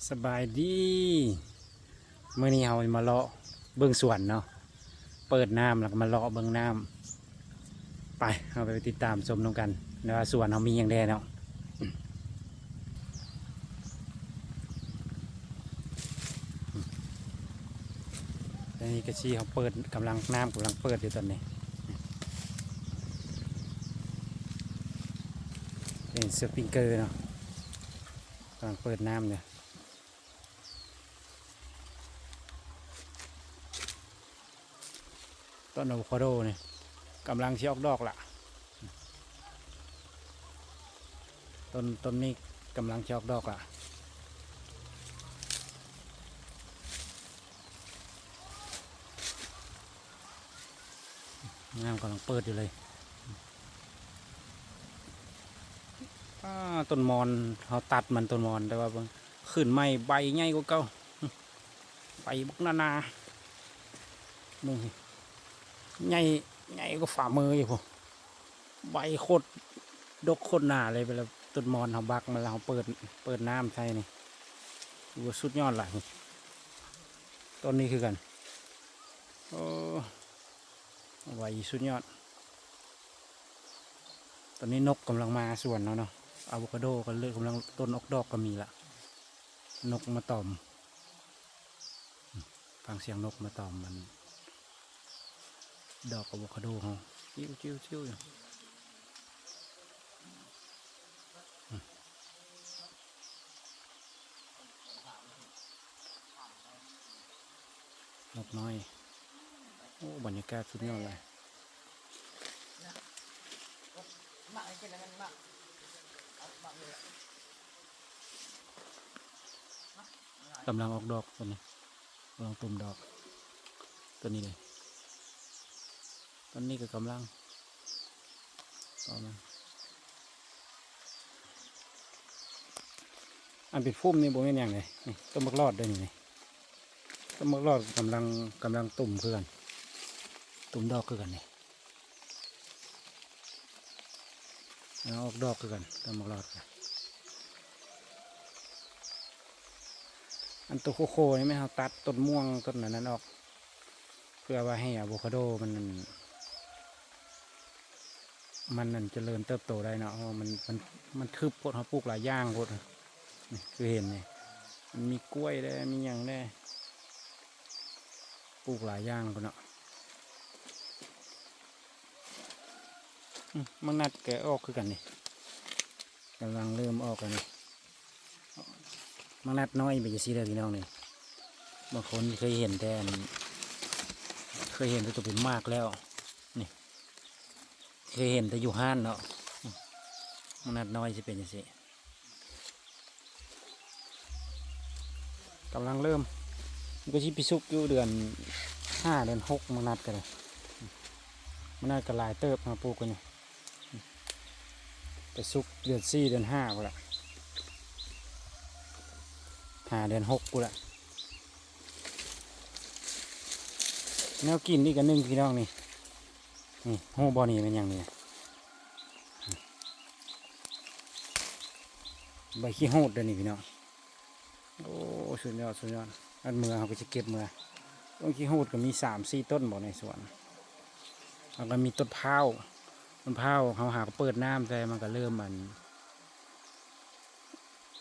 ສະບາຍດີ ມື້ນີ້ເຮົາມາເລາະເບິ່ງສວນເນາະ ເປີດນ້ຳແລ້ວກໍມາເລາະເບິ່ງນ້ຳ ໄປ ເຮົາໄປຕິດຕາມຊົມນຳກັນ ວ່າສວນເຮົາມີຫຍັງແດ່ເນາະ. ອັນນີ້ກະຊິເຮົາເປີດ ກຳລັງ ນ້ຳກຳລັງເປີດຢູ່ຕອນນີ້ ເປັນສະປຣິງເກີເນາະ ກຳລັງເປີດນ້ຳຢູ່. ຕົ້ນອາໂວຄາໂດນີ້ກຳລັງຊິອອກດອກລະ ຕົ້ນ ຕົ້ນນີ້ກຳລັງຊິອອກດອກລະ ນ້ຳກຳລັງເປີດຢູ່ເລີຍ. ອ້າ ຕົ້ນມອນ ເຮົາຕັດມັນຕົ້ນມອນ ແຕ່ວ່າເບິ່ງ ຂຶ້ນໃໝ່ ໃບໃຫຍ່ກວ່າເກົ່າ ໃບບັກໜາໆ ເບິ່ງ ໃຫຍ່ ໃຫຍ່ກວ່າຝ່າມືອີກພຸ້ນ ໃບໂຄດດົກໂຄດໜາເລີຍ. ເວລາຕົ້ນມອນເຮົາບັກມັນແລ້ວ ເຮົາເປີດ ເປີດນ້ຳໃສ່ນີ້ ໂອ້ ສຸດຍອດຫຼາຍ. ຕົ້ນນີ້ຄືກັນ ໂອ້ ໄວສຸດຍອດ. ຕອນນີ້ນົກກຳລັງມາສວນເຮົາເນາະ ອາໂວຄາໂດກໍເລີ່ມກຳລັງ ຕົ້ນອອກດອກກໍມີລະ ນົກມາຕອມ ຟັງສຽງນົກມາຕອມມັນ ດອກອາໂວຄາໂດເຮົາ ຈິ້ວໆໆ ຢູ່. ນົກນ້ອຍ ໂອ້ ບັນຍາກາດສຸດຍອດເລີຍ. ກຳລັງອອກດອກຕົວນີ້ ກຳລັງຕຸ່ມດອກ ຕົວນີ້ເດ້ ຕົວນີ້ກໍກຳລັງ ອັນເປັນຟຸ້ມນີ້ບໍ່ແມ່ນຫຍັງເດ້ ນີ້ ຕົ້ນໝາກຫຼອດເດ້ນີ້ ນີ້ ຕົ້ນໝາກຫຼອດກຳລັງ ກຳລັງຕຸ່ມຄືກັນ ຕຸ່ມດອກຄືກັນນີ້ ອາ ອອກດອກຄືກັນ ຕົ້ນໝາກຫຼອດກະ ອັນໂຕໂຄໆນີ້ແມ່ນເຮົາຕັດຕົ້ນມ່ວງຕົ້ນອັນນັ້ນອອກ ເພື່ອວ່າໃຫ້ອາໂວຄາໂດມັນ ມັນນັ້ນຈະເລີນເຕີບໂຕໄດ້ເນາະ ເພາະວ່າມັນ ມັນ ມັນທຶບໂພດ ເຮົາປູກຫຼາຍຢ່າງໂພດ ນີ້ຄືເຫັນນີ້ ມັນມີກ້ວຍແດ່ ມີຫຍັງແດ່ ປູກຫຼາຍຢ່າງພຸ້ນເນາະ. ອືມ ໝາກນັດກໍອອກຄືກັນນີ້ ກຳລັງເລີ່ມອອກແລ້ວນີ້. ໝາກນັດນ້ອຍເປັນຈັ່ງຊີ້ເດີພີ່ນ້ອງນີ້ ບາງຄົນເຄີຍເຫັນແຕ່ອັນ ເຄີຍເຫັນແຕ່ໂຕເປັນໝາກແລ້ວ ນີ້ ເຄີຍເຫັນແຕ່ຢູ່ຮ້ານເນາະ ໝາກນັດນ້ອຍຊິເປັນຈັ່ງຊີ້ ກຳລັງເລີ່ມ ມັນກໍຊິໄປສຸກຢູ່ເດືອນຫ້າເດືອນຫົກ ໝາກນັດກໍໄດ້ ໝາກນັດກໍຫຼາຍເຕີບ ເຮົາປູກກັນນີ້ ໄປສຸກເດືອນສີ່ເດືອນຫ້າພຸ້ນລະ ຫາເດືອນຫົກພຸ້ນລະ. ແນວກິນອີກອັນໜຶ່ງພີ່ນ້ອງນີ້ ນີ້ ຮູ້ບໍ່ນີ້ແມ່ນຫຍັງນີ້ ໃບຂີ້ຫູດເດ້ນີ້ພີ່ນ້ອງ. ໂອ້ ສຸດຍອດ ສຸດຍອດ ອັນເມືອເຮົາກໍຊິເກັບເມືອ ຕົ້ນຂີ້ຫູດກໍມີສາມສີ່ຕົ້ນບໍ່ໃນສວນ ແລ້ວກໍມີຕົ້ນພ້າວ ຕົ້ນພ້າວເຮົາຫາກໍເປີດນ້ຳໃສ່ ມັນກໍເລີ່ມອັນ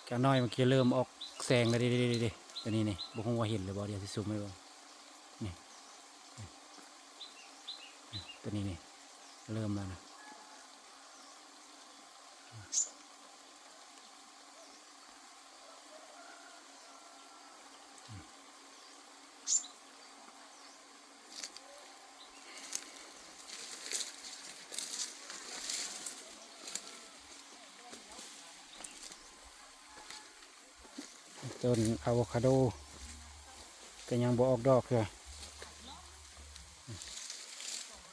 ຈັກໜ້ອຍມັນກໍເລີ່ມອອກແສງແລ້ວເດ້ ເດ້ ເດ້ ເດ້ ຕົວນີ້ນີ້ ບໍ່ຮູ້ວ່າເຫັນຫຼືບໍ່ ດຽວຊິຊູມໃຫ້ເບິ່ງ ນີ້ ນີ້ ຕົວນີ້ນີ້ ເລີ່ມແລ້ວນະ. ຕົ້ນອາໂວຄາໂດກໍຍັງບໍ່ອອກດອກເທື່ອ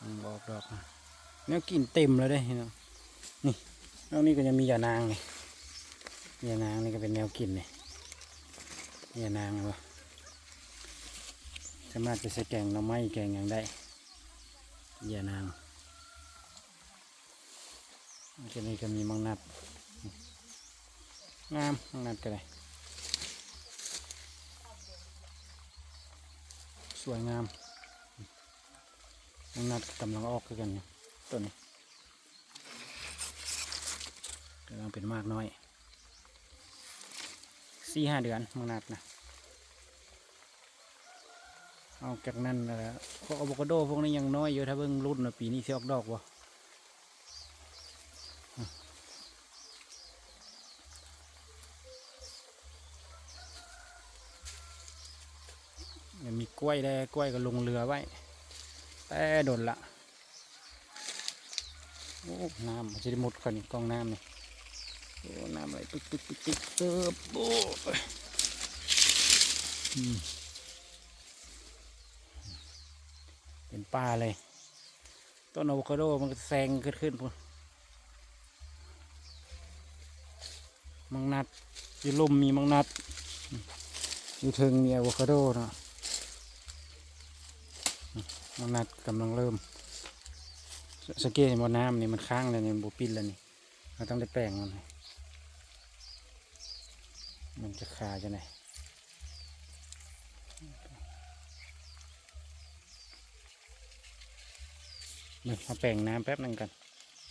ອືມ ອອກດອກ ແນວກິນເຕັມແລ້ວເດ້ພີ່ນ້ອງ. ນີ້ ນອກນີ້ກໍຍັງມີຢານາງນີ້ ຢານາງນີ້ກໍເປັນແນວກິນນີ້ ຢານາງເຫັນບໍ່ ສາມາດໄປໃສ່ແກງໜໍ່ໄມ້ແກງຫຍັງໄດ້ ຢານາງ. ອັນນີ້ກໍມີໝາກນັດ ງາມ ໝາກນັດກໍໄດ້ ສວຍງາມ. ໝາກນັດກຳລັງອອກຄືກັນນີ້ ຕົ້ນນີ້ ກຳລັງເປັນໝາກນ້ອຍ ສີ່ຫ້າເດືອນໝາກນັດນະ. ນອກຈາກນັ້ນແລ້ວ ພວກອາໂວຄາໂດພວກນີ້ຍັງນ້ອຍຢູ່ ຖ້າເບິ່ງລຸ້ນວ່າປີນີ້ຊິອອກດອກບໍ່. ຍັງມີກ້ວຍແດ່ ກ້ວຍກໍລົງເຮືອໄວ້ແຕ່ດົນລະ. ໂອ້ ນ້ຳມັນຊິໄດ້ໝົດຂ້ອຍນີ້ ກ່ອງນ້ຳນີ້. ໂອ້ ນ້ຳໄຫຼປຶກໆໆ ເຕີບ. ໂອ້ ອືມ ເປັນປ່າເລີຍ. ຕົ້ນອາໂວຄາໂດມັນກໍແຊງຂຶ້ນພຸ້ນ. ໝາກນັດ ຢູ່ລຸ່ມມີໝາກນັດ ຢູ່ເທິງມີອາໂວຄາໂດເນາະ. ໝາກນັດກຳລັງເລີ່ມ ສ- ສັງເກດເຫັນບໍ່ ນ້ຳນີ້ມັນຄ້າງແລ້ວນີ້ ມັນບໍ່ປິ່ນແລ້ວນີ້. ເຮົາຕ້ອງໄດ້ແປງມັນ ມັນຈະຄາຈັ່ງໃດ. ເບິ່ງ ເຮົາແປງນ້ຳແປັບໜຶ່ງກ່ອນ.